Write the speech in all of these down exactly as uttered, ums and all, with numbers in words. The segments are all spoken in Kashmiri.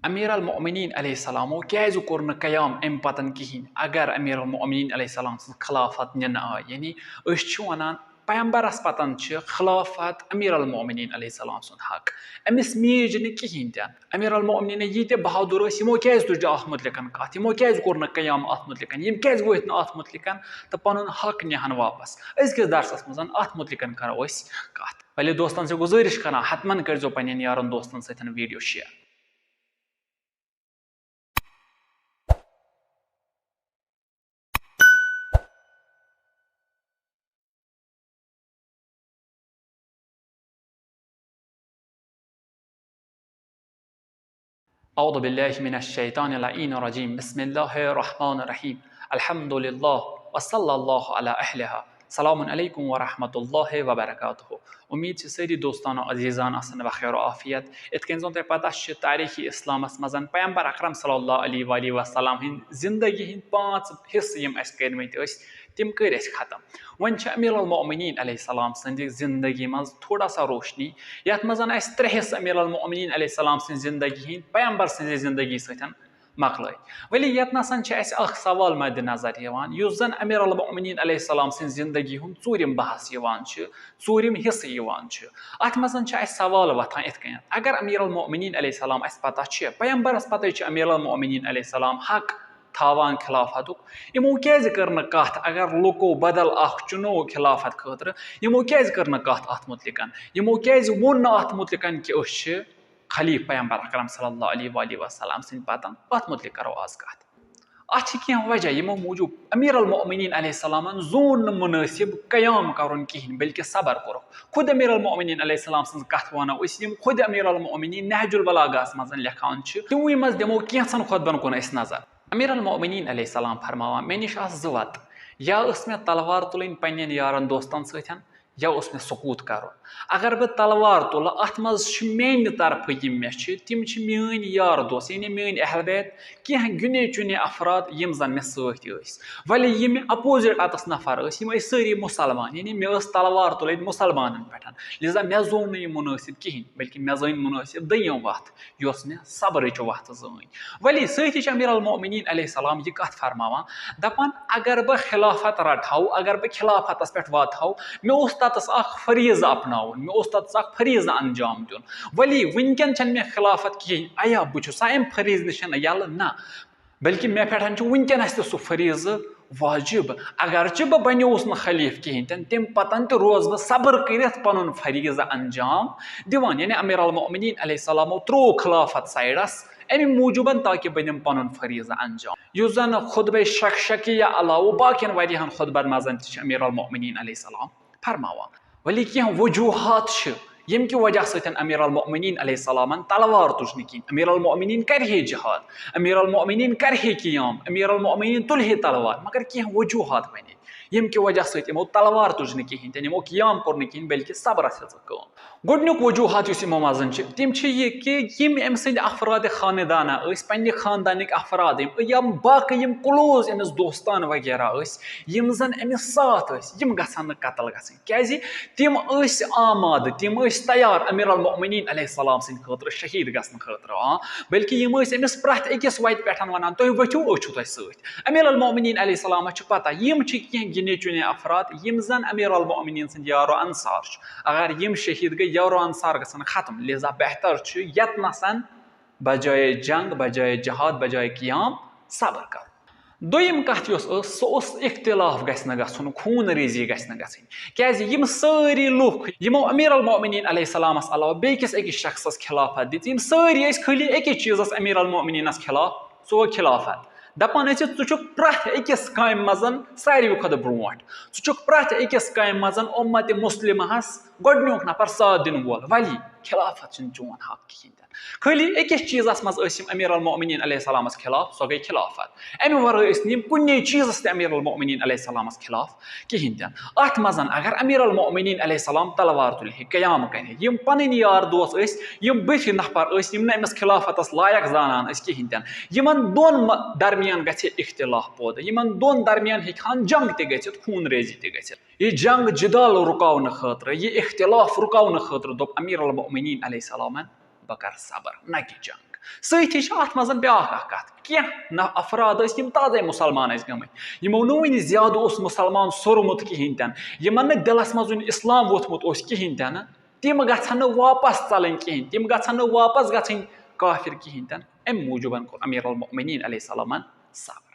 امیر المؤمنین علیہ السلامو کیازِ کوٚر نہٕ قیام امہِ پتن کہیٖنۍ، اگر امیر المؤمنین علیہ السلام سٕنٛز خلافت نِنہٕ آے؟ یعنی أسۍ چھِ ونان پیمبرس پتن چھِ خلافت امیر المؤمنین علیہ السلام سُنٛد حق، أمِس میٖج نہٕ کہیٖنۍ تہِ نہٕ۔ امیر المؤمنین ییٖتیٛاہ بہادُر ٲسۍ، یِمو کیازِ تُج نہٕ اتھ متعلقن کتھ؟ یِمو کیازِ کوٚر نہٕ قیام اتھ متعلقن؟ یِم کیازِ ؤتھۍ نہٕ اتھ متعلقن تہٕ پنُن حق نِہن واپس؟ أزکِس درسس منٛز اتھ متعلقن کرو أسۍ کتھ۔ ولے دوستن چھِ گُزٲرِش کران، حتمن کٔرۍزیو پننٮ۪ن یارن دوستن سۭتۍ video share۔ أعوذ بالله من الشيطان اللعين الرجيم. بسم الله الرحمن الرحيم. الحمد لله وصلى الله على أهلها. السلام عليكم ورحمة الله وبركاته. امید چھِ سٲری دوستانو عزیزان آسن بخیر و عافیت۔ یِتھ کٔنۍ زن تۄہہِ پتہ چھِ، تاریخی اسلامس منٛز پیمبر اکرم صلی اللہ علیہ وآلہ وسلم ہٕنٛدۍ زندگی ہٕنٛدۍ پانٛژھ حصہٕ یِم اسہِ کٔرمٕتۍ ٲسۍ، تِم کٔرۍ اسہِ ختم۔ وۄنۍ چھِ امیر المؤمنین علیہ السلام سٕنٛدِ زندگی منٛز تھوڑا سا روشنی، یتھ منٛز اسہِ ترٛےٚ حصہٕ امیر المؤمنین علیہ السلام سٕنٛزِ زندگی ہٕنٛدۍ پیمبر سٕنٛزِ زندگی سۭتۍ مۄکلٲے۔ ولی ییٚتنَسَن چھِ اَسہِ اَکھ سوال مَدِ نظر یِوان، یُس زَن امیر المؤمنین علیہ السلام سٕنٛزِ زندگی ہُنٛد ژوٗرِم بحث یِوان چھُ، ژوٗرِم حصہٕ یِوان چھُ۔ اَتھ منٛز چھِ اَسہِ سوال وۄتھان یِتھ کٔنٮ۪تھ، اگر امیر المؤمنین علیہ السلام، اَسہِ پَتہ چھِ پیمبرَس پَتَے چھُ امیر المؤمنین علیہ السلام حق تھاوان خلافتُک، یِمو کیٛازِ کٔر نہٕ کَتھ، اگر لُکو بدل اَکھ چُنو خلافت خٲطرٕ، یِمو کیٛازِ کٔر نہٕ کَتھ اَتھ مُتعلِقَن؟ یِمو کیٛازِ ووٚن نہٕ اَتھ مُتعلِقَن کہِ أسۍ چھِ خلیفہ پیمبر اکرم صلی اللہ علیہ وآلہ وسلم سٕنٛدِ پتن؟ اتھ متعلق کرو آز کتھ۔ اتھ چھِ کینٛہہ وجہ، یِمو موٗجوٗب امیر المؤمنین علیہ السلامن زون نہٕ منٲسب قیام کرُن کِہیٖنۍ، بلکہِ صبر کوٚرُکھ۔ خود امیر المؤمنین علیہ السلام سٕنٛز کتھ ونو أسۍ، یِم خود امیر المؤمنین نہج البلاغہس منٛز لیکھان چھِ، تِموٕے منٛز دِمو کینٛژن خطبن کُن أسۍ نظر۔ امیر المؤمنین علیہ السلام فرماوان، مےٚ نِش آسہٕ زٕ وتہٕ، یا ٲس مےٚ تلوار تُلٕنۍ پننٮ۪ن یارن دوستن سۭتۍ، یا اوس مےٚ سکوٗت کرُن۔ اگر بہٕ تلوار تُلہٕ، اتھ منٛز چھِ میانہِ طرفہٕ یِم مےٚ چھِ، تِم چھِ میٲنۍ یار دوس، یعنی میٲنۍ اہل بیت، کینٛہہ گِنے چُنے افراد، یِم زن مےٚ سۭتۍ ٲسۍ۔ ولی یِم مےٚ opposite اتس نفر ٲسۍ، یِم ٲسۍ سٲری مُسلمان، یعنی مےٚ ٲس تلوار تُلٕنۍ مُسلمانن پٮ۪ٹھ، لہذا مےٚ زون نہٕ یہِ مُنٲسِب کِہینۍ، بلکہِ مےٚ زٲنۍ مُنٲسِب دوٚیِم وتھ، یۄس مےٚ صبرٕچ وتھ زٲنۍ۔ ولی سۭتی چھِ امیر المؤمنین علیہ السلام یہِ کتھ فرماوان، دپان، اگر بہٕ خلافت رٹہٕ ہاو، اگر بہٕ خلافتس پٮ۪ٹھ واتہٕ ہاو، مےٚ اوس تتس اکھ فریضہٕ اپناوُن، مےٚ اوس تتس اکھ فریضہٕ انجام دیُن۔ ولی وٕنکٮ۪ن چھنہٕ مےٚ خلافت کِہیٖنۍ، ایا بہٕ چھُسا امہِ فریضہٕ نِش ینہٕ یلہٕ؟ نہ، بلکہِ مےٚ پٮ۪ٹھ چھُ وٕنکٮ۪ن اسہِ تہِ سُہ فریضہٕ واجب۔ اگرچہِ بہٕ بنیووُس نہٕ خلیفہٕ کِہیٖنۍ تہِ نہٕ، تمہِ پتن تہِ روزٕ بہٕ صبر کٔرِتھ پنُن فریضہٕ انجام دِوان۔ یعنی امیر المؤمنین علیہ السلامو ترٛوو خلافت سایڈس، امہِ موٗجوٗبن تاکہِ بہٕ دِمہٕ پنُن فریضہٕ انجام۔ یُس زن خطبہ شخشقیہ علاوٕ باقین واریاہن خطبن منٛز تہِ چھِ امیر المؤمنین علیہ السلام فرماوان۔ ولی کینٛہہ وجوہات چھِ، ییٚمہِ کہِ وجہ سۭتۍ امیر المؤمنین علیہ السلامن تلوار تُج نہٕ کِہیٖنۍ۔ امیر المؤمنین کرِ ہے جہاد، امیر المؤمنین کرِ ہے قیام، امیر المؤمنین تُلہِ ہے تلوار، مگر کینٛہہ وجوہات بنے، ییٚمہِ کہِ وجہ سۭتۍ یِمو تلوار تُج نہٕ کِہیٖنۍ تہِ نہٕ، یِمو قیام کوٚر نہٕ کِہیٖنۍ، بلکہِ صبرس ہیٚژٕکھ کٲم۔ گۄڈٕنیُک وجوہات یُس یِمو منٛز چھِ، تِم چھِ یہِ کہِ یِم أمۍ سٕنٛدۍ افراد خاندانہ ٲسۍ، پننہِ خاندانٕکۍ افراد یِم، یا باقٕے یِم close أمِس دوستان وغیرہ ٲسۍ، یِم زن أمِس ساتھ ٲسۍ، یِم گژھن نہٕ قتل گژھٕنۍ۔ کیازِ؟ تِم ٲسۍ آمادٕ، تِم ٲسۍ تیار امیر المؤمنین علیہ السلام سٕنٛدِ خٲطرٕ شہید گژھنہٕ خٲطرٕ، آ، بلکہِ یِم ٲسۍ أمِس پرٛٮ۪تھ أکِس وتہِ پٮ۪ٹھ ونان، تُہۍ ؤتھِو، أسۍ چھِو تۄہہِ سۭتۍ۔ امیر المؤمنین علیہ السلامس چھِ پتہ، یِم چھِ کینٛہہ گِنے چُنے افراد، یِم زن امیر المؤمنین سٕنٛدۍ یار و انصار چھِ۔ اگر یِم شہید گٔے، یار و انصار گژھن ختم، لہذا بہتر چھُ یتنسن بجایے جنگ، بجایے جہاد، بجایے قیام، صبر کرُن۔ دوٚیِم کتھ یۄس ٲس، سۄ اوس اختلاف گژھِ نہٕ گژھُن، خوٗن ریزی گژھِ نہٕ گژھٕنۍ۔ کیازِ یِم سٲری لُکھ یِمو امیر المؤمنین علیہ السلامس علاوٕ بیٚیہِ کِس أکِس شخصس خلافت دِژ، یِم سٲری ٲسۍ خٲلی أکِس چیٖزس امیر المؤمنینس خلاف، سُہ گوٚو خلافت۔ دپان ٲسِکھ، ژٕ چھُکھ پرٛٮ۪تھ أکِس کامہِ منٛز ساروی کھۄتہٕ برونٛٹھ، ژٕ چھُکھ پرٛٮ۪تھ أکِس کامہِ منٛز امت مسلمہس گۄڈنیُک نفر ساتھ دِنہٕ وول، ولی خلافت چھُنہٕ چون حق کِہینۍ تہِ نہٕ۔ خٲلی أکِس چیٖزس منٛز ٲسۍ یِم امیر المؤمنین علیہ السلامس خلاف، سۄ گٔے خلافت۔ امہِ ورٲے ٲسۍ نہٕ یِم کُنے چیٖزس تہِ امیر المؤمنین علیہ السلامس خلاف کِہینۍ تہِ نہٕ۔ اتھ منٛز اگر امیر المؤمنین علیہ السلام تلوار تُلہِ ہے، قیام کرِ ہے، یِم پنٕنۍ یار دوس ٲسۍ، یِم بٕتھِ نفر ٲسۍ، یِم نہٕ أمِس خلافتس لایق زانان ٲسۍ کِہینۍ تہِ نہٕ، یِمن دۄن م-، درمیان گژھِ ہے اختلاف پٲدٕ، یِمن دۄن درمیان ہیٚکہِ ہن جنگ تہِ گٔژھِتھ، خوٗن ریزی تہِ گٔژھِتھ۔ یہِ جنگ جدال رُکاونہٕ خٲطرٕ، یہِ اختلاف رُکاونہٕ خٲطرٕ دوٚپ امیر المؤمنین علیہ السلامن، بہٕ کَرٕ صبر، نہ کہِ جنگ۔ سۭتی چھِ اَتھ منٛز بیٛاکھ اَکھ کَتھ، کینٛہہ نہ افراد ٲسۍ، یِم تازَے مُسلمان ٲسۍ گٔمٕتۍ، یِمو نہٕ وٕنہِ زیادٕ اوس مُسلمان سوٚرمُت کِہیٖنۍ تہِ نہٕ، یِمَن نہٕ دِلَس منٛز وٕنہِ اِسلام ووٚتھمُت اوس کِہیٖنۍ تہِ نہٕ، تِم گژھن نہٕ واپَس ژَلٕنۍ کِہیٖنۍ، تِم گژھن نہٕ واپَس گژھٕنۍ کافر کِہیٖنۍ تہِ نہٕ۔ اَمہِ موٗجوٗبَن کوٚر امیر المؤمنین علیہ السلامَن صبر۔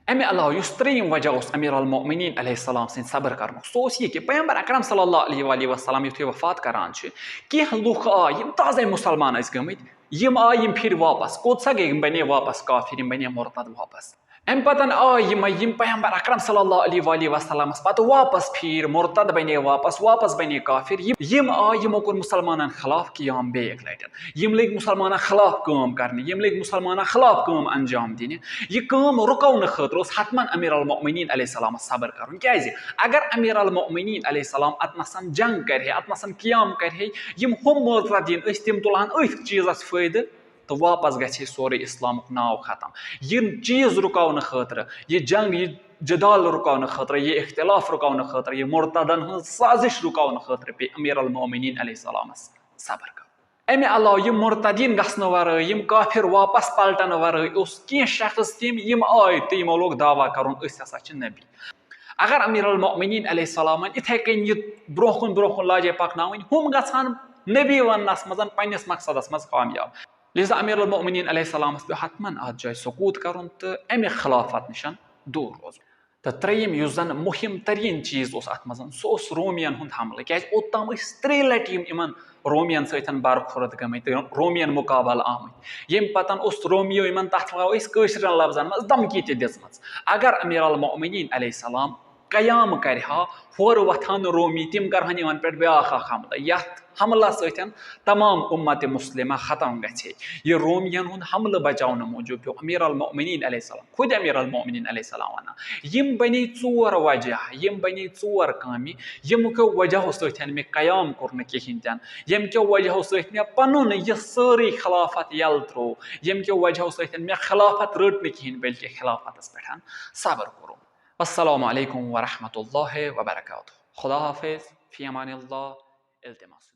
امہِ علاوٕ یُس ترٛیٚیِم وجہ اوس امیر المؤمنین علیہ السلام سٕنٛدِ صبر کرنُک، سُہ اوس یہِ کہِ پیغمبر اکرم صلی اللہ علیہ وآلہ وسلم یُتھُے وفات کران چھِ، کینٛہہ لُکھ آے، یِم تازَے مُسلمان ٲسۍ گٔمٕتۍ، یِم آے، یِم پھِرۍ واپس۔ کوٚت سا گٔے؟ یِم بنے واپس کافر، یِم بنے مرتد واپس۔ امہِ پتن آے یِمے، یِم پیغمبر اکرم صلی اللہ علیہ وآلہ وسلمس پتہٕ واپس پھیٖرۍ، مرتد بنے واپس، واپس بنے کافر۔ یِم، یِم آے، یِمو کوٚر مُسلمانن خلاف قیام بیٚیہِ اکہِ لٹہِ۔ یِم لٔگۍ مُسلمانن خلاف کٲم کرنہِ، یِم لٔگۍ مُسلمانن خلاف کٲم انجام دِنہِ۔ یہِ کٲم رُکاونہٕ خٲطرٕ اوس حتماً امیر المؤمنین علیہ السلامس صبر کرُن۔ کیازِ؟ اگر امیر المؤمنین علیہ السلام اتنسن جنگ کرِ ہے، اتنسن قیام کرِ ہے، یِم ہُم مرتدین ٲسۍ، تِم تُلہن أتھۍ چیٖزس فٲیدٕ تہٕ واپس گژھِ ہے سورُے اسلامُک ناو ختم۔ یہِ چیٖز رُکاونہٕ خٲطرٕ، یہِ جنگ، یہِ جدال رُکاونہٕ خٲطرٕ، یہِ اختلاف رُکاونہٕ خٲطرٕ، یہِ مرتدن ہٕنٛز سازش رُکاونہٕ خٲطرٕ پیٚیہِ امیر المؤمنین علیہ السلامس صبر کرُن۔ امہِ علاوٕ یِم مرتدین گژھنہٕ ورٲے، یِم کافر واپس پلٹنہٕ ورٲے اوس کینٛہہ شخص تِم، یِم آے تہٕ یِمو لوگ دعویٰ کرُن، أسۍ ہسا چھِ نبی۔ اگر امیر المؤمنین علیہ السلامن اِتھے کٔنۍ یہِ برونٛہہ کُن برونٛہہ کُن لاجے پکناوٕنۍ، ہُم گژھن نبی وننس منٛز پننِس مقصدس منٛز کامیاب۔ لہذا امیر المؤمنین علیہ السلامس پیوٚو حتماً اتھ جایہِ سکوٗت کرُن تہٕ امہِ خلافت نِشن دوٗر روزُن۔ تہٕ ترٛیٚیِم یُس زن مُہِم تریٖن چیٖز اوس اتھ منٛز، سُہ اوس رومین ہُنٛد حملہٕ۔ کیازِ اوٚتام ٲسۍ ترٛیٚیہِ لٹہِ یِم یِمن رومین سۭتۍ برخورد گٔمٕتۍ تہٕ رومین مُقابلہٕ آمٕتۍ۔ ییٚمہِ پتن اوس رومیو یِمن، تتھ ونو أسۍ کٲشرٮ۪ن لفظن منٛز، دھمکی تہِ دِژمٕژ۔ اگر امیر المؤمنین علیہ السلام قیام کرِ ہا، ہورٕ وۄتھان رومی، تِم کرہن یِمن پٮ۪ٹھ بیٛاکھ اکھ حملہٕ، یتھ حملس سۭتۍ تمام امت مسلمہ ختم گژھِ ہے۔ یہِ رومین ہُنٛد حملہٕ بچاونہٕ موٗجوٗب پیوٚو امیر المؤمنین علیہ السلام، خود امیر المؤمنین علیہ السلام ونان، یِم بنے ژور وجہ، یِم بنے ژور کامہِ، یِم کیو وجہو سۭتۍ مےٚ قیام کوٚر نہٕ کِہینۍ تہِ نہٕ، ییٚمہِ کیو وجہو سۭتۍ مےٚ پنُن یہِ سٲرٕے خلافت یلہٕ تروو، ییٚمہِ کیو وجہو سۭتۍ مےٚ خلافت رٔٹ نہٕ کِہینۍ، بلکہِ خلافتس پٮ۪ٹھ صبر کوٚرُم۔ السلام علیکم ورحمۃ اللہ وبرکاتہ۔ خدا حافظ، فی امان اللہ، التماس۔